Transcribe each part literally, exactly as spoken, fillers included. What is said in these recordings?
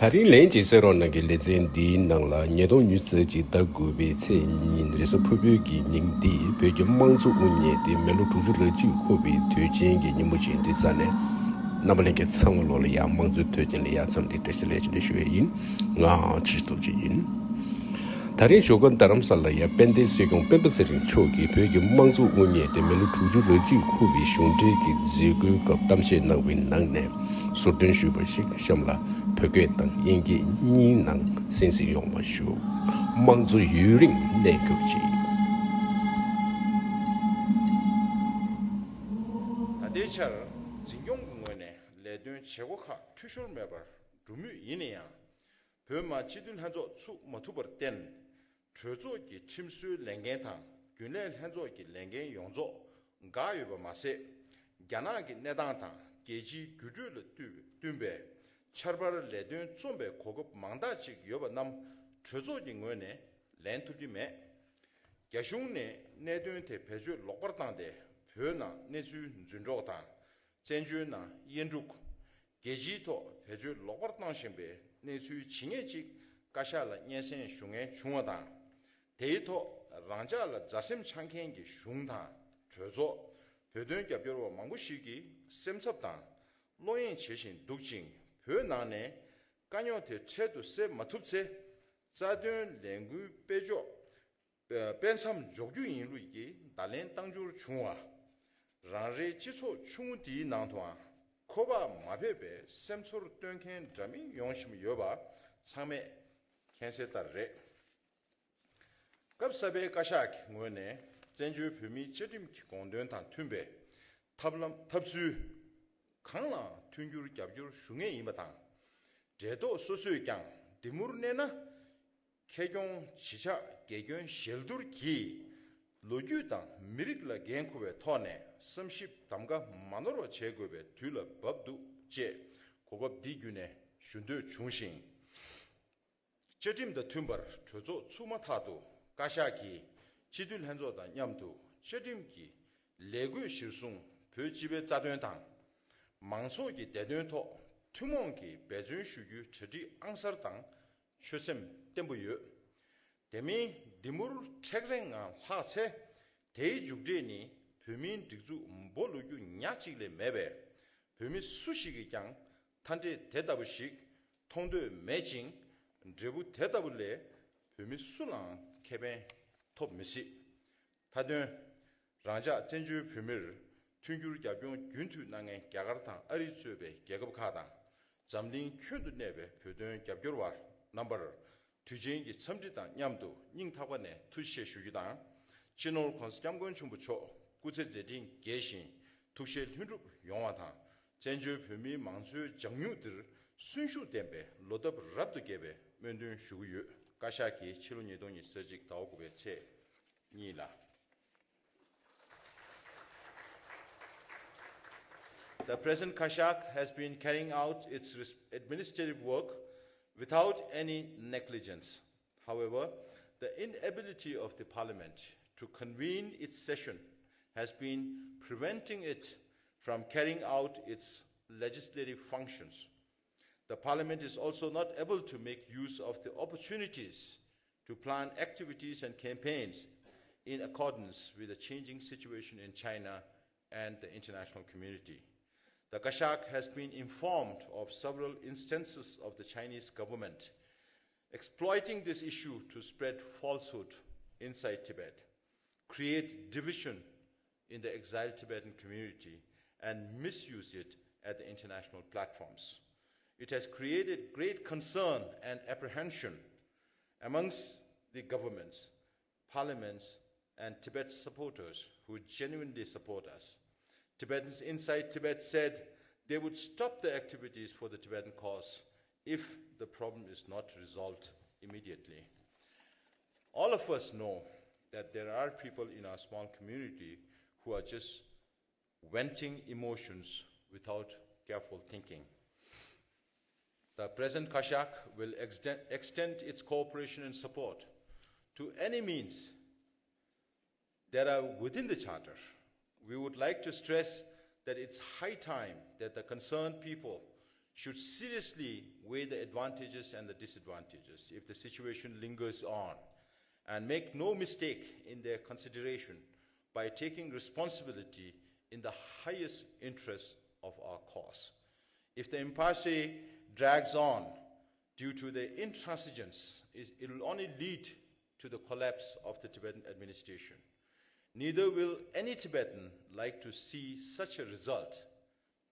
ད་རིང་ལན་གཅིག་གསན་རོགས་གནང་གི་ལེ་ཚན་འདིའི་ནང་ལ་ཉིས་སྟོང་ཉི་ཤུ་རྩ་གཅིག་ཟླ་དགུ་པའི་ཚེས་གཉིས་རེས་གཟའ་ཕུར་བུའི་གི་ཉིན་འདི་བོད་ཀྱི་དམངས་གཙོ་དབུ་བརྙེས་ཏེ་མི་ལོ་དྲུག་ཅུ་རེ་གཅིག་འཁོར་བའི་དུས་ཆེན་གྱི་ཉིན་མོ་ཞིག་འདི་རྩ་ནས་རྣམ་པ་ལྷན་རྒྱས་ཚང་མ་ལོག་ལ་ཡ་དམངས་གཙོའི་དུས་ཆེན་ལ་ཡ་འཚམས་འདྲི་བཀྲ་ཤིས་བདེ་ལེགས་ཞུ་ཡས་ཡིན། ང་ཆོས་སྟོབས་ཅིག་ཡིན། ད་རེས་བཞུགས་སྒར་རྡ་རམ་ས་ལ་ཡ་དཔལ་ལྡན་སྲིད་སྐྱོང་སྤེན་པ་ཚེ་རིང་མཆོག་གིས་བོད་ཀྱི་དམངས་གཙོ་དབུ་བརྙེས་ཏེ་མི་ལོ་དྲུག་ཅུ་རེ་གཅིག་འཁོར་བའི་གཞུང་འབྲེལ་གྱི་མཛད་སྒོའི་སྐབས་གཏམ་བཤད་གནང་བའི་ནང་ནས་ཟུར་འདོན་ཞུས་པ་ཞིག་གཤམ་ལ་བོད་སྐད་དང་དབྱིན་སྐད་གཉིས་ནང་གསན་གཟིགས་ཡོང་བ་ཞུ། དམངས་གཙོ་ཡུན་རིང་གནས་གྱུར་ཅིག་ད་ལྟའི་ཆར་འཛིན་སྐྱོང་གི་ངོས་ནས་ལས་དོན་བྱེད་སྒོ་ཁག་འཐུས་ཤོར་མེད་པར་འགྲོ་མུས་ཡིན་ན་ཡང་། བོད་མི་སྤྱི་འཐུས་ལྷན་ཚོགས་ཚུགས་མ་ཐུབ་པར་བརྟེན། གྲོས་ཚོགས་ཀྱི་ཁྲིམས་བཟོའི་ལས་འགན་དང་རྒྱུན་ལས་ལྷན་ཚོགས་ཀྱི་ལས་འགན་ཡོངས་རྫོགས་འགག་ཡོད་པ་མ་ཟད། རྒྱ་ནག་གི་གནས་སྟངས་དང་རྒྱལ་སྤྱིའི་འགྱུར་འགྲོས་ལ་བསྟུན་བསྟུན་པའི་ཆར་པར་ལས་དོན་རྩོམ་པའི་གོ་སྐབས་མང་དག་ཅིག་ཡོད་པ་རྣམས་གྲོས་ཚོགས་ཀྱི་ངོས་ནས་ལེན་ཐུབ་ཀྱི་མེད། རྒྱ་གཞུང་ནས་གནད་དོན་དེ་བེད་སྤྱོད་ལོག་པར་བཏང་སྟེ་བོད་ནང་གནས་ཚུལ་རྫུན་སྒྲོག་དང་། བཙན་བྱོལ་ནང་དབྱེན་དཀྲུག་རྒྱལ་སྤྱིའི་ཐོག་བེད་སྤྱོད་ལོག་པར་བཏང་བཞིན་པའི་གནས་ཚུལ་ཇི་སྙེད་ཅིག་བཀའ་ཤག་ལ་སྙན་སེང་ཞུ་མཁན་བྱུང་བ་དང་། དེའི་ཐོག་རང་ཅག་ལ་མཛའ་སེམས་འཆང་མཁན་གྱི་གཞུང་དང་གྲོས་ཚོགས། བོད་དོན་རྒྱབ་སྐྱོར་བ་མང་པོ་ཞིག་གིས་སེམས་འཚབ་དང་བློ་གཡེང་བྱེད་བཞིན་འདུག་ཅིང་། བོད་ནང་ནས་དཀའ་རྙོག་དེ་འཕྲལ་དུ་སེལ་མ་ཐུབ་ཚེ། རྩ་དོན་ལས་འགུལ་སྤེལ་ཕྱོགས། སྤེལ་མཚམས་འཇོག་རྒྱུ་ཡིན་ལུགས་ཀྱི་བརྡ་ལན་བཏང་འབྱོར་བྱུང་བ། རང་རེའི་སྤྱི་ཚོགས་ཆུང་ངུ་འདིའི་ནང་དུའང་ཁོ་པ་མ་ཕེབས་པའི་སེམས་ཚོར་སྟོན་མཁན་འདྲ་མིན་ཡོང་བཞིན་ཡོད་པ་ཚང་མས་མཁྱེན་གསལ་ལྟར་རེད། སྐབས་གསར་པའི་བཀའ་ཤག་གི་ངོས་ནས་བཙན་བྱོལ་བོད་མིའི་བཅའ་ཁྲིམས་ཀྱི་དགོངས་དོན་དང་མཐུན་པའི་ཐབས་ལམ་ཐབས་ཚུལ་གང་ལའང་མཐུན་འགྱུར་རྒྱབ་སྐྱོར་ཞུ་ངེས་ཡིན་པ་དང་། འབྲེལ་ཐོག་སོ་སོས་ཀྱང་འདི་མུར་གནས་ན། ཁེ་གྱོང་ཇི་ཆགས་དགེ་སྐྱོན་ཞལ་བསྡུར་གྱིས་ལོ་རྒྱུས་དང་མི་རིགས་ལ་འགན་འཁུར་བའི་ཐོག་ནས་བསམ་ཞིབ་གདམ་ག་མ་ནོར་བ་བྱེད་དགོས་པའི་དུས་ལ་བབ་འདུག་ཅེས་གོ་སྐབས་འདི་བརྒྱུད་ནས་ཞུ་འདོད་བྱུང་ཞིང་། བཅའ་ཁྲིམས་དང་མཐུན་པར་གྲོས་ཚོགས་ཚུགས་མ་ཐག་ཏུ་བཀའ་ཤག་གིས་སྤྱི་འཐུས་ལྷན་ཚོགས་དང་མཉམ་དུ་བཅའ་ཁྲིམས་ཀྱི་ལས་བགོས་གཞིར་བཟུང་བོད་སྤྱི་པའི་རྩ་དོན་དང་། མང་ཚོགས་ཀྱི་བདེ་དོན་ཐོག་ཐུན་མོང་གིས་འབད་བརྩོན་ཞུ་རྒྱུའི་གྲ་སྒྲིག་ཨང་གསར་དང་ཆོད་སེམས་བརྟན་པོ་ཡོད། དེ་མིན་འདི་མུར་མཁྲེགས་རེངས་ངང་ལྷག་ཚེ། དེའི་མཇུག་འབྲས་ནི་བོད་མིའི་སྒྲིག་འཛུགས་འབོ་ལོག་རྒྱུ་ཉག་གཅིག་ལས་མེད་པས། བོད་མི་སུ་ཞིག་གིས་ཀྱང་མཐའ་འབྲས་དེ་ལྟ་བུ་ཞིག་མཐོང་འདོད་མེད་ཅིང་། འབྲས་བུ་དེ་ལྟ་བུ་ལས་བོད་མི་སུ་ལའང་ཁེ་ཕན་ཐོབ་མི་སྲིད། མཐའ་དོན། རང་ཅག་བཙན་བྱོལ་བོད་མིར་མཐུན་འགྱུར་རྒྱབ་སྐྱོར་རྒྱུན་མཐུད་གནང་མཁན་རྒྱ་གར་དང་ཨ་རི་གཙོས་པའི་རྒྱལ་ཁབ་ཁག་དང་། འཛམ་གླིང་ཁྱོན་དུ་གནས་པའི་བོད་དོན་རྒྱབ་སྐྱོར་བ་རྣམ་པར། དུས་ཆེན་གྱི་འཚམས་འདྲི་དང་མཉམ་དུ་སྙིང་ཐག་པ་ནས་ཐུགས་རྗེ་ཆེ་ཞུ་རྒྱུ་དང་། སྤྱི་ནོར་༸གོང་ས་༸སྐྱབས་མགོན་ཆེན་པོ་མཆོག་སྐུ་ཚེ་མཛད་འཕྲིན་རྒྱས་ཤིང་ཐུགས་བཞེད་ལྷུན་གྲུབ་ཡོང་བ་དང་། བཙན་བྱོལ་བོད་མིའི་མང་གཙོའི་ལྗང་མྱུག་འདིར་གསོན་ཤུགས་ལྡན་པའི་ལོ་འདབ་རབ་ཏུ་རྒྱས་པའི་སྨོན་འདུན་ཞུ་གི་ཡོད། བཀའ་ཤག་གིས་ཕྱི་ལོ་ཉིས་སྟོང་ཉི་ཤུ་རྩ་གཅིག་ཟླ་བ་དགུ་པའི་ཚེས་གཉིས་ལ། The present Kashak has been carrying out its res- administrative work without any negligence. However, the inability of the Parliament to convene its session has been preventing it from carrying out its legislative functions. The Parliament is also not able to make use of the opportunities to plan activities and campaigns in accordance with the changing situation in China and the international community. The Kashak has been informed of several instances of the Chinese government exploiting this issue to spread falsehood inside Tibet, create division in the exiled Tibetan community and misuse it at the international platforms. It has created great concern and apprehension amongst the governments, parliaments, and Tibet supporters who genuinely support us. Tibetans inside Tibet said they would stop the activities for the Tibetan cause if the problem is not resolved immediately. All of us know that there are people in our small community who are just venting emotions without careful thinking. The present Kashak will extend, extend its cooperation and support to any means that are within the Charter. We would like to stress that it's high time that the concerned people should seriously weigh the advantages and the disadvantages if the situation lingers on, and make no mistake in their consideration by taking responsibility in the highest interest of our cause. If the impasse drags on due to their intransigence, it it will only lead to the collapse of the Tibetan administration. Neither will any Tibetan like to see such a result,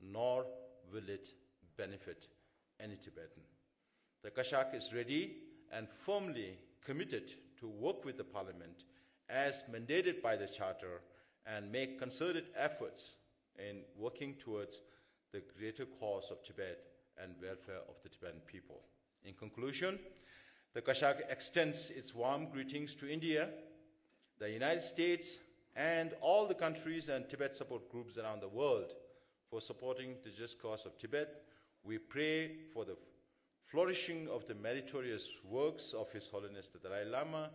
nor will it benefit any Tibetan. The Kashak is ready and firmly committed to work with the Parliament as mandated by the Charter and make concerted efforts in working towards the greater cause of Tibet and welfare of the Tibetan people. In conclusion, the Kashak extends its warm greetings to India, the United States, and all the countries and Tibet support groups around the world for supporting the just cause of Tibet. We pray for the flourishing of the meritorious works of His Holiness the Dalai Lama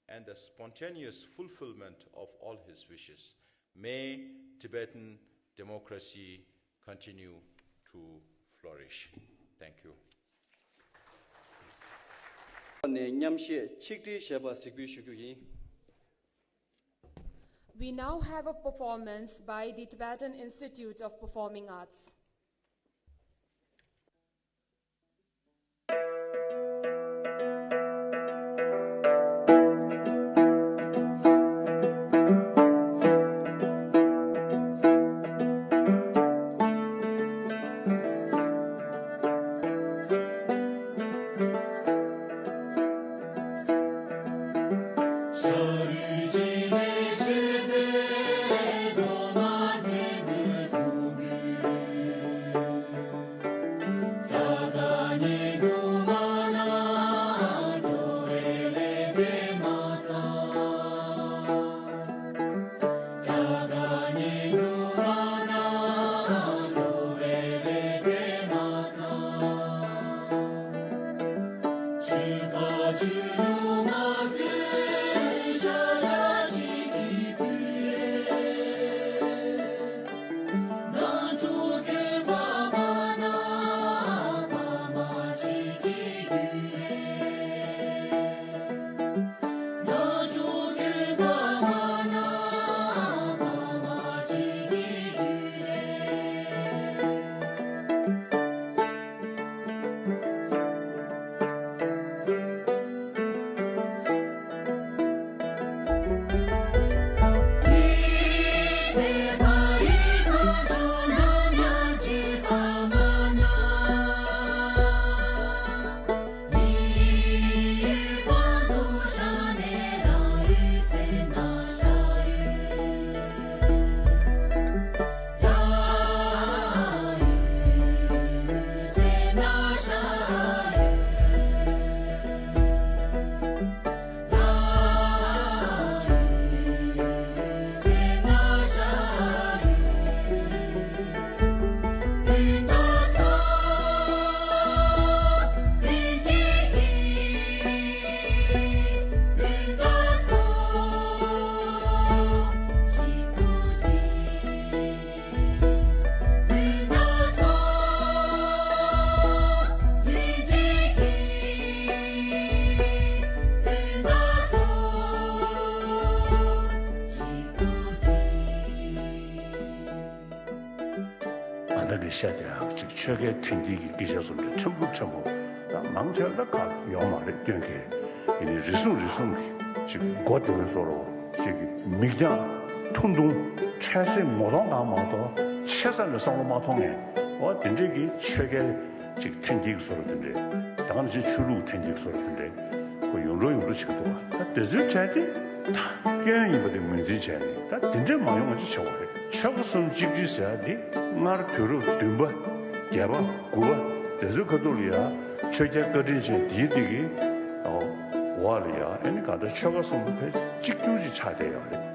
and the spontaneous fulfillment of all his wishes. May Tibetan democracy continue to flourish. Thank you. ནས་མཉམ་གཞས་ཆིག་སྒྲིལ་ཞེས་པ་གཟིགས་འབུལ་ཞུ་རྒྱུ་ཡིན། We now have a performance by the Tibetan Institute of Performing Arts. ཨ་ད་གི་ཤ་དེ་ཡང་ཅིག་ཆོལ་ཁའི་འཐེན་འཁྱེར་གྱི་སྐད་ཆ་བཟོ་འདྲ་ཕྲན་བུ་ཕྲན་བུ་ད་མང་ཆེ་ལ་ཁག་ཡོང་མ་རེད་སྟོན་གྱི། ཡིན་ནའི་རེ་ཟུང་རེ་ཟུང་གི་ཅིག་མགོ་དེ་བས་བཟོ་རོགས་ཅིག་མིག་རྒྱང་ཐུང་ཐུང་འཕྲལ་སེང་ངོ་གདོང་དག་མ་གཏོགས་ཆེ་ས་ནས་བསམ་བློ་མ་ཐོངས་ངས། འོ་དེ་འདྲས་ཀྱི་ཆོལ་ཁའི་ཅིག་འཐེན་འཁྱེར་གྱི་བཟོ་འདྲ་དེ་འདྲས། ད་ག་ནང་བཞིན་ཆོས་ལུགས་འཐེན་འཁྱེར་གྱི་བཟོ་འདྲ་དེ་འདྲས་ཁོ་ཡོང་འགྲོ་ཡོང་འགྲོ་བྱེད་ཀྱི་འདུག་བ། ད་དེ་ཚོའི་གྲས་དེ་ད་སྐྱོན་ཡིན་པ་དེ་ངོས་འཛིན་བྱས་ནས་ད་དེ་འདྲས་མ་ཡོང་བ་ཅིག་བྱ་བ་རེད། ཆོལ་ཁ་གསུམ་གཅིག་སྒྲིལ་ཟེར་ཡ་འདི་སྔར་དུས་རབས་བདུན་པ་བརྒྱད་པ་དགུ་པ་དེ་ཚོའི་ཁ་ཐུག་ལ་ཡ་ཆོས་རྒྱལ་བཀའ་དྲིན་ཅན་དེའི་དེ་གི་འོག་ལ་ཡ་ཨ་ནི་ག་ད་ཆོལ་ཁ་གསུམ་པོ་ཕལ་གཅིག་གྱུར་ཅིག་ཆགས་བསྡད་ཡོད་རེད།